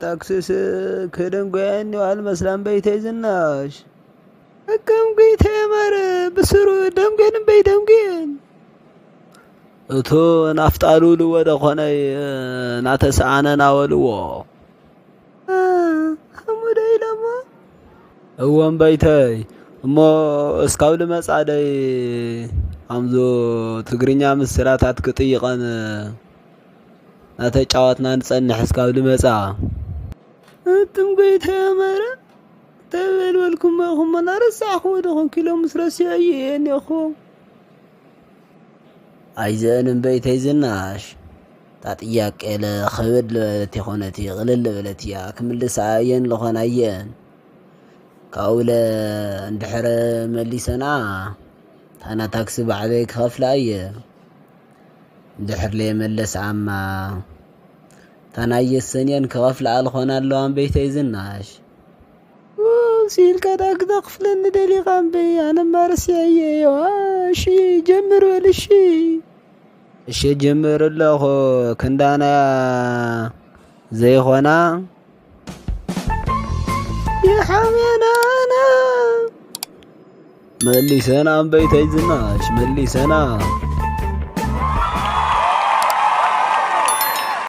ታክሲስ ክደንጎያ እኒኦ አልመስላም በይተይ ዝናሽ። እከም ጎይታ የማረ ብስሩ ደንጎን እምበይ ደንጎን እቶ ናፍጣሉ ልወደ ኾነይ ናተሰኣነ ናበልዎ። ህሙደ ኢሎሞ እወ እምበይተይ እሞ እስካብ ልመጻ ደይ ኣምዞ ትግርኛ ምስላታት ክጥይቐን ናተጫወትና ንጸንሕ እስካብ ልመጻ። እትም ጎይታ የማረ ተበልበልኩሞ ኢኹም ናረሳዕኽዎ ዶ ኾንኩ ኢሎም ምስ ረሲዐ እየ እኔኹ። ኣይዘን እምበይተይ ዝናሽ እታ ጥያቄ ክብድ ዝበለት ይኮነት ቅልል ዝበለት እያ ክምልሳ እየን ዝኾና እየን። ካብኡ ለ እንድሕር መሊሰና ታና ታክሲ ባዕለይ ክኸፍላ እየ። እንድሕር ለየመለስዓማ ታና እየሰንየን ክኸፍላ ዝኾና ኣለዋ እምበይተይ ዝናሽ። ሲልካ ዳ ክተኽፍለኒ ደሊኻ እምበይ ኣነማ ረሲዐ እየ። እሺ ጀምር በል። እሺ እሺ ጀምር ኣለኹ። ክንዳና ዘይኾና የሓሜናና መሊሰና እምበይተይ ዝናሽ መሊሰና።